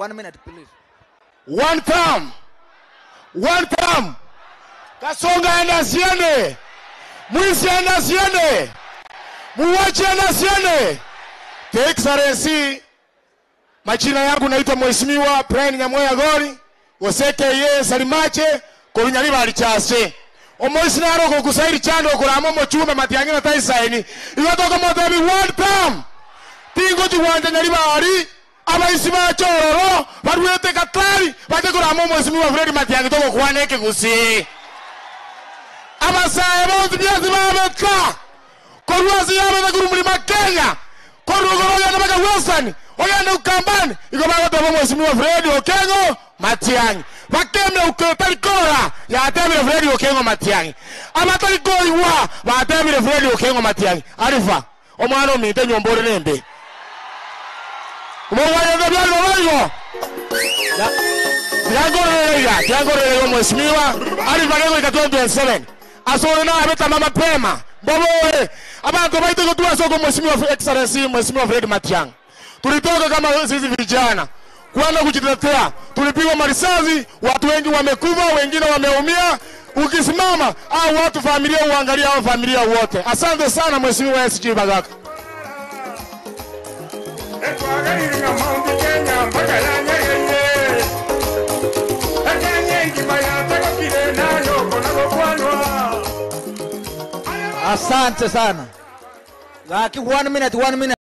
One minute please. One term. One term. Kasonga aende asiende. Mwisi aende asiende. Muwachi aende asiende. The Excellency, majina yangu naitwa Mheshimiwa Brian Nyamweya Gori, gose aka Salimache, korwa Nyaribari Chase. Omoisi naro ogokusairi chando okorama omochumbe Matiang'i na Taisaini. Igo tokomotebi one term. Tingochi gwancha Nyaribari, abaisi bache ororo, baruete Katari, bache korama Omwesimigwa Fred Matiang'i togokwana ekegusii. Abasae bonsi biasi babeka korwa ase yabete korwa Mlima Kenya, korwa igoro ogende mpaka Western, ogende Ukambani, igo bagoteba Omwesimigwa Fred Okengo Matiang'i. Bakemia uko etari korora, yatebire Fred Okengo Matiang'i. Abatari koigwa, batebire Fred Okengo Matiang'i. Alifa. Omwana ominto enyomba ore nembe. Omogwanyete biari bobe igo. Tiga nkororere iga, tiga nkororere iga omwesimiwa Alifa gegoika 2027. Ase ore nabe tama mapema. Mbobe ore. Abanto baito igo twasoka omwesimiwa Excellency Mheshimiwa Fred Matiang'i. Tulitoka kama sisi vijana kwenda kujitetea, tulipigwa marisasi, watu wengi wamekufa, wengine wameumia. Ukisimama au watu familia uangalia hao familia wote. Asante sana Mheshimiwa SG Bagaka. Asante sana. Gaki one minute, one minute.